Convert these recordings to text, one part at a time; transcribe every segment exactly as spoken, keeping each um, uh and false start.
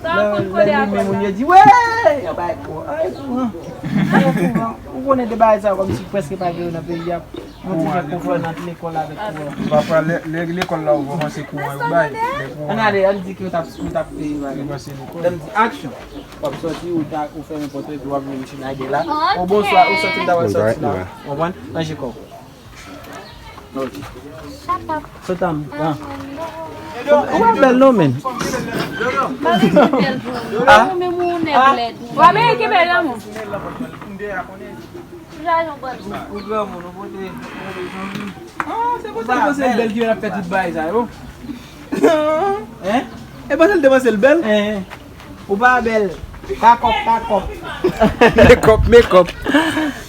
Sa w konn kole ak lòt la. Lè l limen moun yo di, "Wè! Yon bagay kou, ay, kouran." Kouran. Ou konnen de bagay sa yo kòmsi prèske pa gen yo nan peyi a. Mwen te fè konfront ant lekòl avèk kouran. Papa, lè, lè lekòl la ouvè, se kouran yo bay. Lè kouran. Ann ale, ann di ke yo t ap, yo t ap peye bagay. Yo pase lekòl. Lè m di aksyon, w ap sòti, ou ta, ou fèmen pòt ou, epi w ap vin vin lage la. O bonswa, ou sòti, m ta pral sòti la. Konprann? Ranje kò w. Sot an. Ou pa bèl non, men. Ah. Ou menm ou nèg lèd. Ou Ameriken bèl lanmou. Ou granmoun, ou pote. Ah, se konsa se bèl ki vin ap fè tout bagay sa yo. Hein? E pa sèl te panse l bèl? Hein. Ou pa bèl. Kakòp, kakòp. Mekòp, mekòp.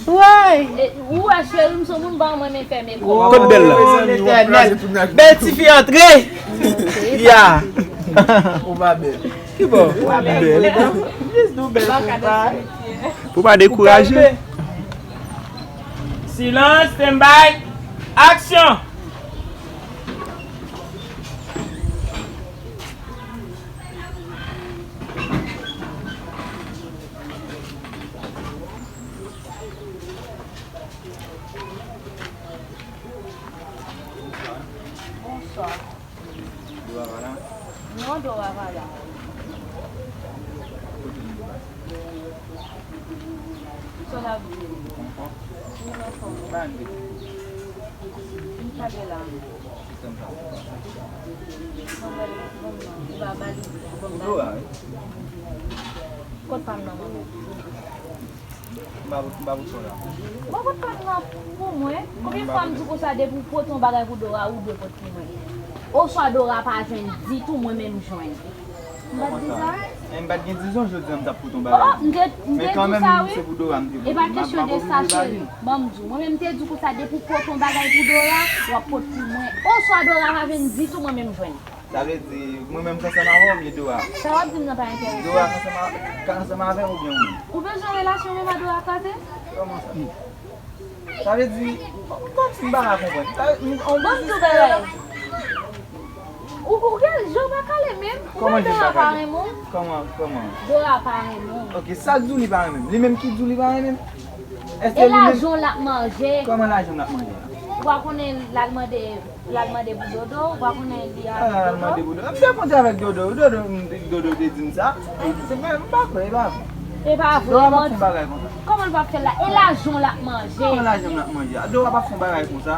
Way! E, ou wè cheri m sou moun pa mwen men fè mekòp. Kot bèl la? Oh, Letènèl. Bèl tifi antre. Ya. Ou pa bèl. Ki bò? Ou pa bèl. Jis nou bèl pou pa. Pou pa dekouraje. Silans, stand by, aksyon! Bonswa. Dora pa la? Non, Dora pa la. Kote li pase? Sa w ap di? Ou nan fòm? Ba n de. M pa gen la. Sistèm sa. Mwen ba li, mwen ba li. Dora, wi. Kot pa m nan, manman? M pa, m pa pou sa la. Ou pa pot pa m nan pou mwen? Konbyen fwa m di w konsa depi w pote yon bagay pou Dora, ou dwe pot pou mwen? Oswa Dora pa jwenn ditou, mwen menm jwenn. M pa t di sa? E m pa t gen dizon jodi a m t ap pote yon bagay. Oh, m te, m te di sa, wi. Se pou Dora m te pote. E pa kesyon de sa, cheri. Ban m di w. Mwen menm m te di w konsa depi w pote yon bagay pou Dora, w ap pot pou mwen. Oswa Dora pa jwenn ditou, mwen menm jwenn. Sa vle di, mwen menm k ansanm avè w oubyen Dora? Sa w ap di m nan pa enterese m. Dora k ansanm a, k ansanm avè m oubyen ou menm? Ou bezwen relasyon menm a Dora kraze? Kòman sa? Sa vle di, kòmsi m pa ka konprann. Sa vle di, on biznis bagay. Ou, ou gen je w pa kale menm. Ou wè Dora pa renmen w. Kòman, kòman? Dora pa renmen w. Ok, sa k di w li pa renmen m? Li menm ki di w li pa renmen m? Èske li menm? E lajan w l ap manje. Kòman lajan m l ap manje la? Ou pa konnen l al mande L al mande pou Dodo, ou pa konnen li avèk Dodo? Ah, l al mande pou Dodo. M te kontre avèk Dodo, Dodo, Dodo te di m sa. Se mwen, m pa kwè, e pa vre. E pa vre, Dodo p ap fè yon bagay konsa. Kòman l p ap fè l la? E lajan w l ap manje. Kòman lajan m l ap manje? Dodo p ap fè yon bagay konsa.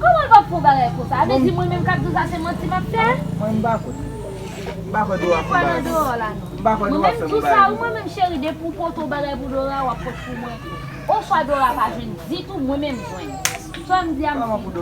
Kòman l p ap fè yon bagay konsa? Sa vle di mwen menm k ap di w sa se manti m ap fè? Mwen, m pa kwè. M pa kwè Dodo p ap fè yon bagay konsa. Ou kwè nan Dodo la non. M pa kwè Dodo p ap fè yon bagay konsa. Mwen menm di w sa, wi, mwen menm cheri, depi w pote yon bagay pou Dodo, w ap pot pou mwen. Oswa Dodo pa jwenn ditou, mwen menm jwenn. Sa w di a m di.